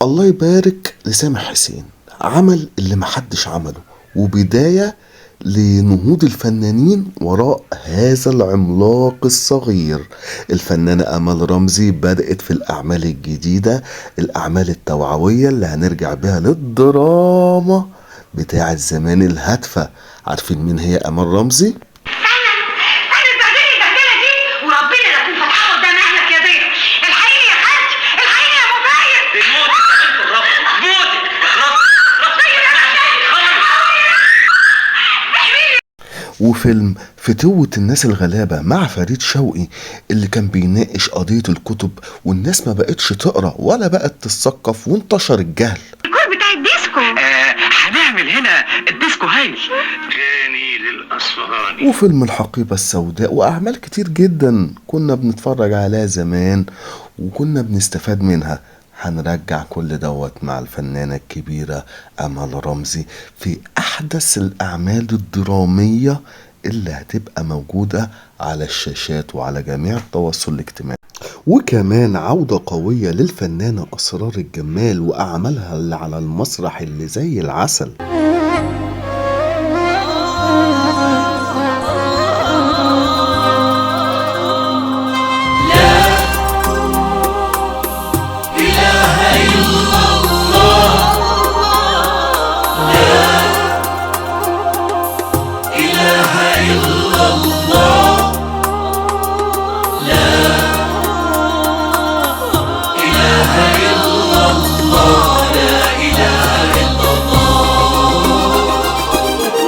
الله يبارك لسامح حسين، عمل اللي محدش عمله، وبداية لنهوض الفنانين وراء هذا العملاق الصغير. الفنانة أمل رمزي بدأت في الأعمال الجديدة، الأعمال التوعوية اللي هنرجع بها للدراما بتاعة زمان الهادفة. عارفين مين هي أمل رمزي؟ انا اتبهدلي البهدله دي وربنا لا اكون فاتحة قدام اهلك يا ضيف. الحقيني يا خالتي، الحقيني يا مباير. بموتك يا بنت الرب، بموتك. اخلص وفيلم فتوة الناس الغلابة مع فريد شوقي اللي كان بيناقش قضية الكتب، والناس ما بقتش تقرأ ولا بقت تتثقف وانتشر الجهل. الكور بتاع الديسكو. هنعمل هنا الديسكو هايل. غاني للأصفهاني. وفيلم الحقيبة السوداء، وأعمال كتير جدا كنا بنتفرج عليها زمان وكنا بنستفاد منها. هنرجع كل دوت مع الفنانة الكبيرة أمل رمزي في أحدث الأعمال الدرامية اللي هتبقى موجودة على الشاشات وعلى جميع التواصل الاجتماعي. وكمان عودة قوية للفنانة أسرار الجمال وأعمالها اللي على المسرح اللي زي العسل.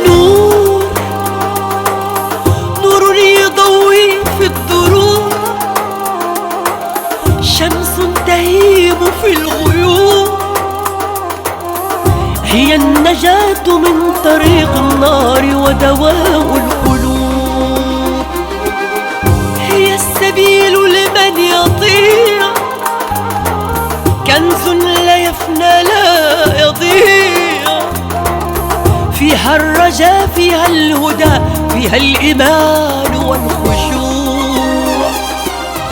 نور، نور يضوي في الدروب، شمس تهيم في الغيوم، هي النجاة من طريق النار ودواء القلوب، هي السبيل لمن يطيع، كنز لا يفنى لا يضيع، فيها الرجاء فيها الهدى فيها الإيمان والخشوع.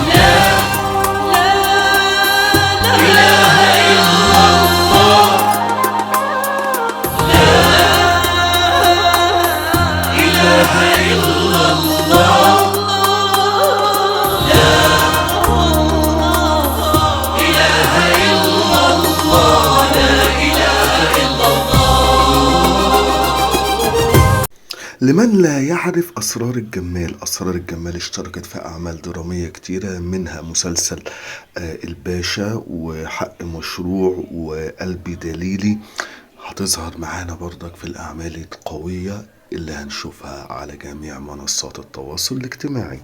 لا لا لا إله إلا الله، لا إله إلا الله، لا إله إلا الله، لا إله إلا الله. لمن لا يعرف أسرار الجمال، أسرار الجمال اشتركت في أعمال درامية كتيرة، منها مسلسل الباشا وحق مشروع وقلبي دليلي. هتظهر معانا برضك في الأعمال القوية اللي هنشوفها على جميع منصات التواصل الاجتماعي.